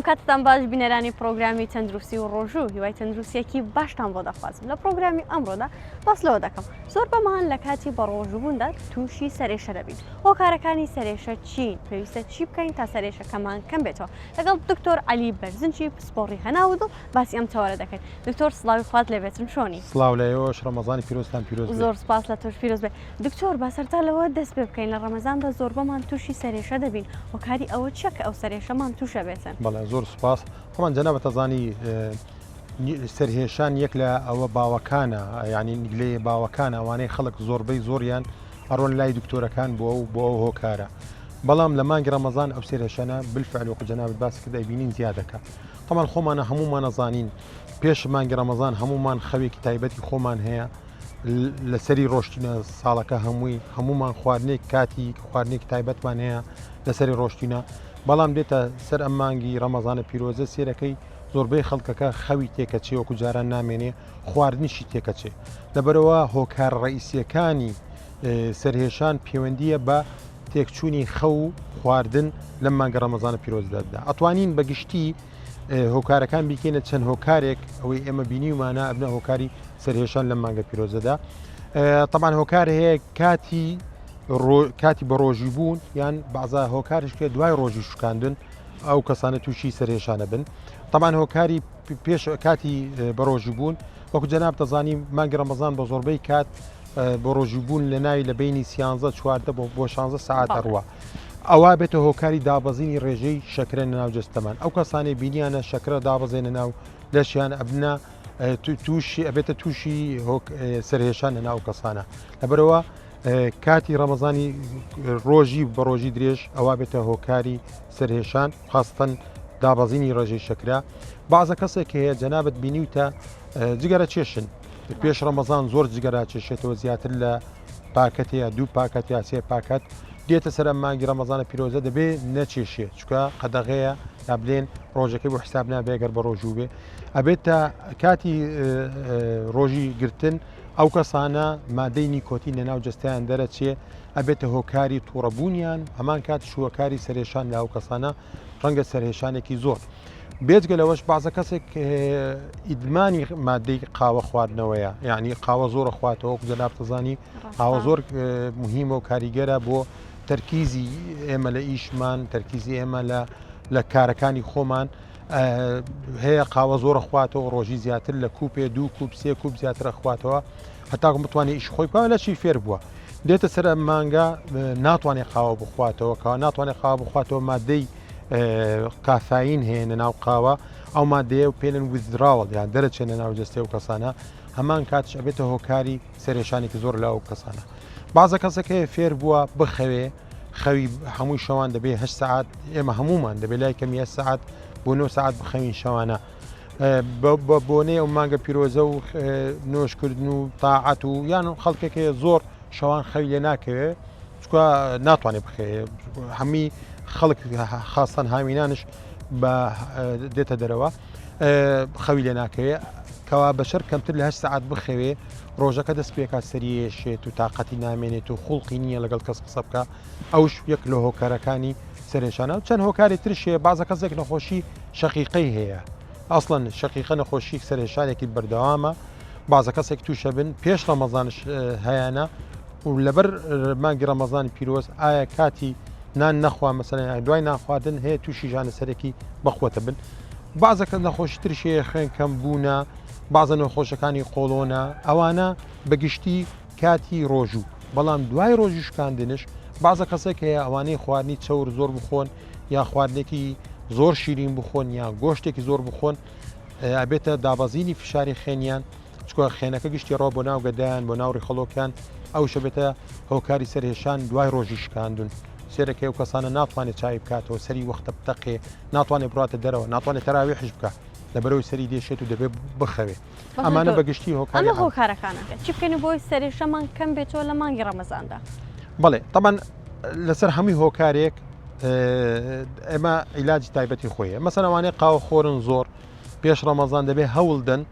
ئەم کاتتان باش بینەرانی پرۆگرامی تەندروستی و ڕۆژوو هیوای تەندروستیەکی باشتان بۆ دەخوازم لە پرۆگرامی ئەمڕۆدا باس لەوە دەکەم زۆربەمان لە کاتی بەڕۆژووبووندا تووشی سەرێشە دەبین هۆکارەکانی سەرێشە چین پێویستە چی بکەین تا سەرێشەکەمان کەم بێتەوە لەگەڵ دکتۆر عەلی بەرزنجی پسپۆڕی هەناو و دڵ باسی ئەم تەوەرە دەکەین دکتۆر سڵاوی خوات لێبێتن چۆنی؟ سڵاو لە ئێوەش ڕەمەزانی پیرۆزتان پیرۆز بێت. زۆر سپاس لە تۆش پیرۆز بێت دکتۆر با سەرتا لەوە دەست پێ بکەین لە ڕەمەزاندا زۆربەمان تووشی سەرێشە دەبین هۆکاری ئەوە چیە کە ئەو سەرێشەمان تووشە بێتن؟ بەڵێ زۆر سپاس تەبعەن جەنابت ئەزانی سەرهێشان یەک لە ئەوە باوەکانە یعنی گلەیە باوەکانە ئەوانەی خەڵک زۆربەی زۆریان ئەڕۆن لای دکتۆرەکان بۆ ئەو بۆ ئەو هۆکارە بەڵام لە مانگی ڕەمەزان ئەو سەرهێشانە بالفعل وەکو جەنابت باس کرد ئەیبینین زیادەکە تەمان خۆمانە هەموومانە زانین پێش مانگی ڕەمەزان هەموومان خەوێکی تایبەتی خۆمان هەیە لەسەری ڕۆشتینە ساڵەکە هەمووی هەمومان خواردنێک کاتی خواردنێکی تایبەتمان هەیە لەسەری ڕۆشتینە بەڵام دێتە سەر ئەم مانگی ڕەمەزانە پیرۆزە سێرەکەی زۆربەی خەڵکەکە خەوی تێکەچێ وەکو جاران نامێنێ خواردنیشی تێکەچێ لەبەرەوە هۆکار ڕئیسیەکانی سەرهێشان پەیوەندیە بە تێکچوونی خەو و خواردن لەم مانگە ڕەمەزانە پیرۆزدا ئەتوانین بە گشتی هۆکارەکان بیکەینە چەند هۆکارێک ئەوەی ئێمە بینیومانە ئەبنە هۆکاری سەرهێشان لەم مانگە پیرۆزەدا تەمان هۆکار هەیە کاتی کاتی بە ڕۆژی بوون یان بەعزا هۆکارش کە دوای ڕۆژی شکاندن ئەو کەسانە تووشی سەرێشانە بن تەمان هۆکاری پێش کاتی بەڕۆژی بوون وەکو جەناب دەزانی مانگی ڕەمەزان بە زۆربەی کات بۆ ڕۆژی بوون لە ناوی لە بینی سیانزە چواردە بۆ بۆ شانزە سعات دەڕوە ئەوە بێتە هۆکاری دابەزینی ڕێژەی شەکرە ناو جەستەمان ئەو کەسانی بینیانە شەکرە دابەزێنە ناو لەشیان ئەبنە تووشی ئەبێتە تووشی سەرهێشان لە ناو کەسانە لەبەرەوە کاتی ڕەمەزانی ڕۆژی بە ڕۆژی درێژ ئەوا بێتە هۆکاری سەرهێشان خاستن دابەزینی ڕێژەی شەکرە بازە کەسێک هەیە جەنابەت بینیوتە جگەرە چێشن پێش ڕەمەزان زۆر جگەرا چێشێتەوە زیاتر لە پاکەت یا دوو پاکەت یا سێ پاکەت دێتە سەر مانگی ڕەمەزانە پیرۆزە دەبێ نەچێشێ چکە قەدەغەیە یا بلێن ڕۆژەکەی بۆ حساب نابێ گەر بە ڕۆژوو بێ ئەبێت تا کاتی ڕۆژی گرتن ئەو کەسانە مادەی نیکۆتین لە ناو جەستەیان دەرەچێ ئەبێتە هۆکاری توڕەبوونیان هەمان کات شووەکاری سەرێشان لە ئەو کەسانە ڕەنگە سەرهێشانێکی زۆر بێجگە لەوەش بازە کەسێک ئیدمانی مادەی قاوە خواردنەوەیە یعنی قاوە زۆرە خواتەوە جەناب تەزانی قاوە زۆر مهمە و کاریگەرە بۆ تەرکیزی ئێمە لە ئیشمان تەرکیزی ئێمە لە لە کارەکانی خۆمان هەیە قاوە زۆرە خواتەوە ڕۆژی زیاتر لە کوپێ دوو کوپ سێ کوپ زیاترە خواتەوە هەتاکو بتوانێت ئیش خۆی بکات لە چی فێر بووە دێتە سەر ئەم مانگە ناتوانێت قاوە بخواتەوە کەوا ناتوانێت قاوە بخواتەوە مادەی کافاین هەیە لە ناو قاوە ئەو مادەیە و پێلن withdrawal یان دەرەچێت لە ناو جەستەی و کەسانە هەمان کاتش ئەبێتە هۆکاری سەرێشانێکی زۆر لە ئەو کەسانە بازە کەسێک هەیە فێر بووە بخەوێ خەوی هەمووی شەوان دەبێ هە سعات ئێمە هەمومان دەبێ لای کەمی هە سعات بۆ 9 سعات بخەوین شەوانە بە بۆنەی ئەو مانگە پیرۆزە و نۆشکردن و تاعەت و یان خەڵکێک هەیە زۆر شەوان خەوی لێ ناکەوێ چکە ناتوانێت بخێ هەمی خەڵک خاستان هاوینانش بە دێتە دەرەوە خەوی لێ ناکەوێ کەوا بەشەر کەمتر لە هە سعات بخەوێ ڕۆژەکە دەست پێکات سەریێشێت و تااقەتی نامێنێت و خوڵقی نییە لەگەڵ کەس قسە بکە ئەوش یەک لە هۆکارەکانی سەرێشانە و چەند هۆکاری ترش هەیە بازە کەسێک نەخۆشی شەقیقەی هەیە ئەسڵەن شەقیقە نەخۆشی سەرێشانێکی بەردەوامە بازە کەسێک تووشە بن پێش ڕەمەزانش هەیەە و لەبەر مانگی ڕەمەزانی پیرۆز ئایا کاتی نان نەخوا مەسەلەن یان دوای نانخواردن هەیە تووشی ژانە سەرێکی بەخوەتە بن بازەکە نەخۆشی ترش هەیە خوێن کەم بوونە بازە نەخۆشەکانی قۆڵۆنە ئەوانە بەگشتی کاتی ڕۆژوو بەڵام دوای ڕۆژی شکاندنش بازە کەسێک هەیە ئەوانەی خواردنی چەور زۆر بخۆن یا خواردنێکی زۆر شیرین بخۆن یا گۆشتێکی زۆر بخۆن ئەبێتە دابەزینی فشاری خوێنیان چکە خوێنەکە گشتی ڕۆ بۆ ناو گەدایان بۆ ناو ڕیخەڵۆکیان ئەو شەبێتە هۆکاری سەرهێشان دوای ڕۆژی شکاندون سێرەکەی و کەسانە ناتوانێت چاوی بکاتەوە سەری وەختە بتەقێ ناتوانێت بڕاتە دەرەوە ناتوانێت تەراویحش بکە لەبەرەوەی سەری دێشێت و دەبێت بخەوێ ئەمانە بە گشتی هۆکاری ئەمە هۆکارەکانە چی بکەین بۆی سەرێشەمان کەم بێتەوە لە مانگی ڕەمەزاندا؟ بەڵێ تەبعەن لەسەر هەمووی هۆکارێک ئێمە عیلاجی تایبەتی خۆیە مەسەن ئەوانەی قاوە خۆرن زۆر پێش ڕەمەزان دەبێ هەوڵ دەن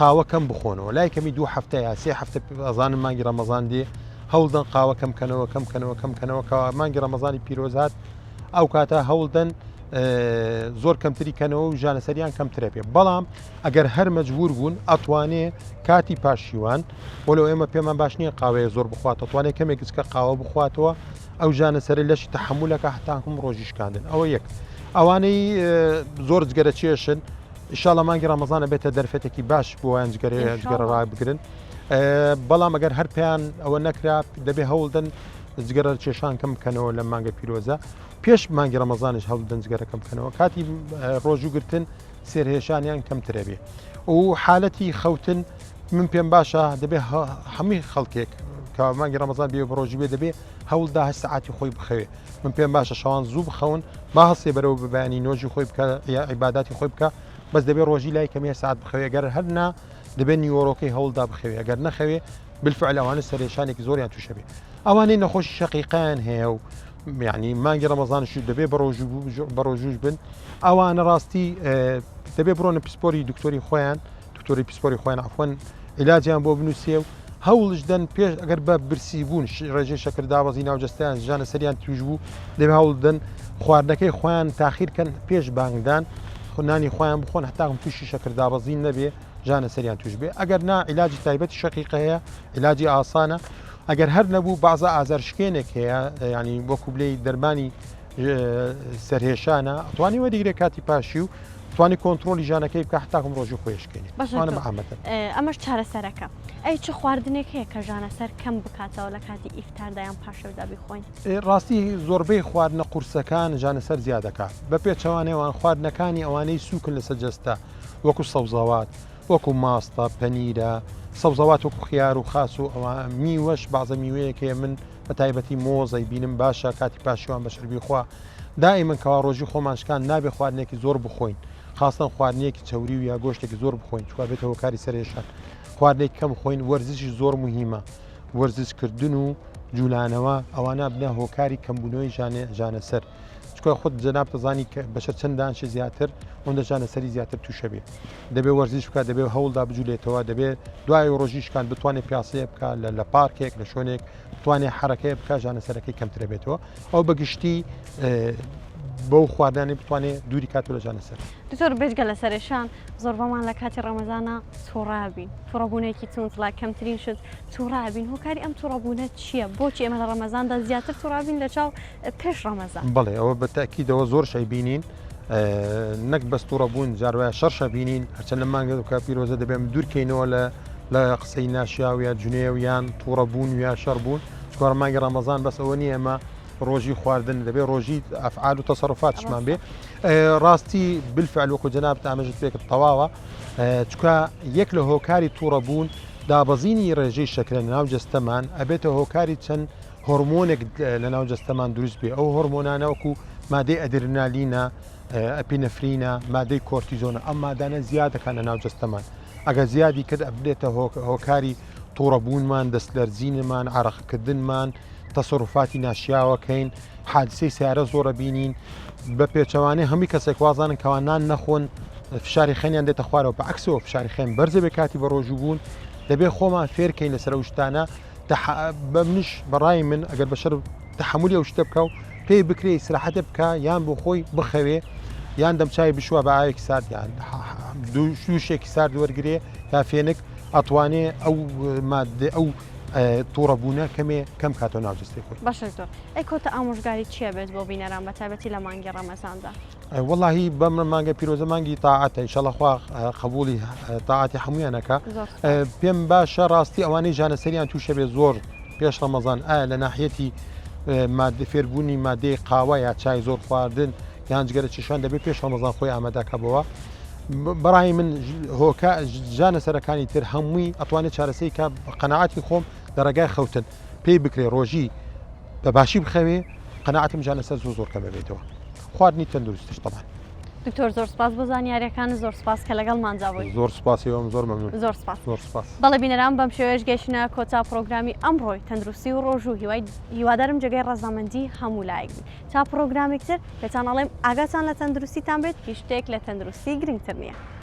قاوە کەم بخۆنەوە لای کەمی دوو هەفتە یا سێ هەفتە ئەزانن مانگی ڕەمەزان دێ هەوڵدەن قاوە کەم کەنەوە کەم کەنەوە کەم کەنەوە کە مانگی ڕەمەزانی پیرۆزات ئەو کاتە هەوڵدەن. زۆر کەمتری کەنەوە و ژانەسەریان کەمترە بێ بەڵام ئەگەر هەر مەجبور بوون ئەتوانێ کاتی پاشیوان بۆ لەو ئێمە پێمان باش نییە قاوەیە زۆر بخوات ئەتوانێت کەمێک گچکە قاوە بخواتەوە ئەو ژانەسەرە لەشی تەحمولەکە هەتاکم ڕۆژی شکاندن ئەوە یەک ئەوانەی زۆر جگەرە چێشن ئیشاڵە مانگی ڕەمەزانە بێتە دەرفەتێکی باش بۆیان جگەرە جگەرە ڕابگرن بەڵام ئەگەر هەر پێیان ئەوە نەکرا دەبێ هەوڵدەن جگەرە کێشان کەم بکەنەوە لە مانگە پیرۆزە پێش مانگی ڕەمەزانیش هەوڵدەن جگەرە کەم بکەنەوە کاتی ڕۆژوو گرتن سێرهێشانیان کەمترە بێ و حالەتی خەوتن من پێم باشە دەبێ هەمووی خەڵکێک کە مانگی ڕەمەزان بێ بڕۆژی بێ دەبێ هەوڵدا هە سەعاتی خۆی بخەوێ من پێم باشە شەوان زوو بخەون با هەستێ بەرەوە بەیانی نۆژی خۆی بکە یا عیباداتی خۆی بکە بەس دەبێ ڕۆژی لای کەمیە ساعت بخەوێ گەر هەر نا دەبێت نیوەڕۆکەی هەوڵدا بخەوێ ئەگەر نەخەوێ بالفعل ئەوانە سەرێشانێکی زۆریان تووشە بێ ئەوانەی نەخۆشی شەقیقەیان هەیە و یعنی مانگی ڕەمەزانش دەبێ بەڕۆژوش بن ئەوانە ڕاستی دەبێ بڕۆنە پسپۆری دکتۆری خۆیان دکتۆری پسپۆری خۆیان عفوەن عیلاجیان بۆ بنووسێ و هەوڵش دەن پێش ئەگەر بە برسی بوون ڕێژەی شەکر دابەزی ناو جەستەیان ژانە سەریان توش بوو دەبێ هەوڵ دەن خواردنەکەی خۆیان تاخیر کەن پێش بانگدان نانی خۆیان بخۆن هەتاکم تووشی شەکر دابەزین نەبێ ژانە سەریان توش بێ ئەگەر نا عیلاجی تایبەتی شەقیقە هەیە عیلاجی ئاسانە ئەگەر هەر نەبوو بەعزە ئازار شکێنێک هەیە ینی وەکو بلێی دەرمانی سەرهێشانە ئەتوانی وەریگرێ کاتی پاشی و توانی کۆنتترۆلی ژانەکەی بکە هەتاکم ڕۆژی خۆشکێنی ئەمەش چارەسەرەکە ئەی چ خواردنێک هەیە کە ژانەسەر کەم بکاتەوە لە کاتی ئیفتاردایان پاشەودا بیخۆین ڕاستی زۆربەی خواردنە قورسەکان ژانەسەر زیادەکە بە پێچەوانەوان خواردنەکانی ئەوانەی سوکن لەسەر جەستە وەکو سەوزەوات وەکو ماستە، پەنیرە، سەوزەوات وەکو خیار و خاس و ئەوە، میوەش بەعزە میوەیەک هەیە من بە تایبەتی مۆز ئەیبینم باشە کاتی پاشیوان بەشەر بیخوا، دائیمەن کەوا ڕۆژی خۆمان شکاند نابێ خواردنێکی زۆر بخۆین خاستەن خواردنێکی چەوری و یا گۆشتێکی زۆر بخۆین چونکە ئەبێتە هۆکاری سەرئێشان خواردنێکی کەم بخۆین وەرزشی زۆر موهیمە وەرزش کردن و جولانەوە ئەوانە ئەبنە هۆکاری کەمبوونەوەی ژانەسەر. چکە خۆت جەنابت دەزانی کە بەشەر چەند دانشێ زیاتر ئەوەندە ژانەسەری زیاتر تووشە بێ دەبێ وەرزش بکات دەبێ هەوڵدا بجولێتەوە دەبێ دوای ڕۆژی شکان بتوانێت پیاسەیە بکات لە پارکێک لە شوێنێک بتوانێت حرەکەیە بکات ژانەسەرەکەی کەمترە بێتەوە ئەو بەگشتی بەو خواردنانی بتوانێت دووری کات لە ژانەسەر. دکتۆر بێجگە لە سەرێشان زۆربەمان لە کاتی ڕەمەزانە توڕابین توڕەبوونێکی توندڵە کەمترین شت توڕابین هۆکاری ئەم توڕەبوونە چییە بۆچی ئێمە لە ڕەمەزاندا زیاتر توڕابین لە چاو پێش ڕەمەزان. بەڵێ ئەوە بە تەئکیدەوە زۆر شەی بینین نەک بەس توڕە بوون جار وایە شەڕشە بینین هەرچەند لە مانگە کە پیرۆزە دەبێم دوورکەینەوە لە لە قسەی ناشیاو یا جنێو یان توڕە بوون یا شەڕ بوون چکار مانگی ڕەمەزان بەس ئەوە نییە ئەمە ڕۆژی خواردن دەبێ ڕۆژی ئەفعال و تەسەروفاتشمان بێ ڕاستی بالفعل وەکو جەنابت ئاماژەت پێ کرد تەواوە چکە یەک لە هۆکاری توڕە بوون دابەزینی ڕێژەی شەکرە ناو جەستەمان ئەبێتە هۆکاری چەند هۆرمۆنێک لەناو جەستەمان دروست بێ ئەو هۆرمۆنانە وەکو مادەی ئەدرنالینە ئەپینەفرینە مادەی کۆرتیزۆنە ئەم مادانە زیاد دەکات لەناو جەستەمان ئەگەر زیادی کرد ئەبێتە هۆکاری توڕەبوونمان دەست لەرزینمان عرەقکردنمان تەسەروفاتی ناشیاوەکەین حادسەی سیارە زۆرە بینین بە پێچەوانەی هەمووی کەسێک وازانن کەوا نان نەخۆن فشاری خوێنیان دێتە خوارەوە بە عکسەوە فشاری خوێن بەرزە بێ کاتی بە ڕۆژوو بوون دەبێ خۆمان فێرکەین لەسەر ئەو شتانە بە منیش بەڕای من ئەگەر بەشەر تەحملی ئەو شتە بکە و پێی بکرێ ئیسراحەتە بکە یان بۆ خۆی بخەوێ یان دەمچوی بشوە بە ئاوێکی سارد یان دووشێکی سارد وەرگێ یا فێنک ئەتوانێ ئەو مادە ئەو تووڕەبوونە کەمێ کەم کاتەوە ناو جەستەی خۆی. باشە دکتۆر ئەی کۆتا ئامۆژگاری چیە بێت بۆ بینەران بە تایبەتی لە مانگی ڕەمەزاندا؟ وەڵاهی بەم مانگە پیرۆزە مانگی تاعەتە ئیشەڵا خوا قبوڵی تاعەتی هەمویانەکە پێم باشە ڕاستی ئەوانەی ژانەسەریان تووشە بێ زۆر پێش ڕەمەزان ئایا لە ناحیەتی مادە فێربوونی مادەی قاوە یا چای زۆر خواردن یان جگەرە چشان دەبێت پێش ڕەمەزان خۆی ئامادەکەبەوە بەڕای من هۆکە ژانە سەرەکانی تر هەمووی ئەتوانێت چارەسەی کە قەنەعاتی خۆم لە ڕێگای خەوتن پێی بکرێ ڕۆژی بە باشی بخەوێ قەناعەتم ژانە سەر زۆر زۆر کەم ئەبێتەوە خواردنی تەندروستیش تەبعەن. دکتۆر زۆر سپاس بۆ زانیاریەکانت زۆر سپاس کە لەگەڵماندا بووی. زۆر سپاسی ئێوەم زۆر مەمنون. زۆر سپاس. زۆر سپاس. بەڵێ بینەران بەم شێوەیەش گەیشتینە کۆتا پڕۆگرامی ئەمڕۆی تەندروستی و ڕۆژوو هیوای هیوادارم جێگای ڕەزامەندی هەموو لایەک بین تا پڕۆگرامێک تر پێتان ئەڵێم ئاگاتان لە تەندروستیتان بێت هیچ شتێک لە تەندروستی گرنگتر نییە.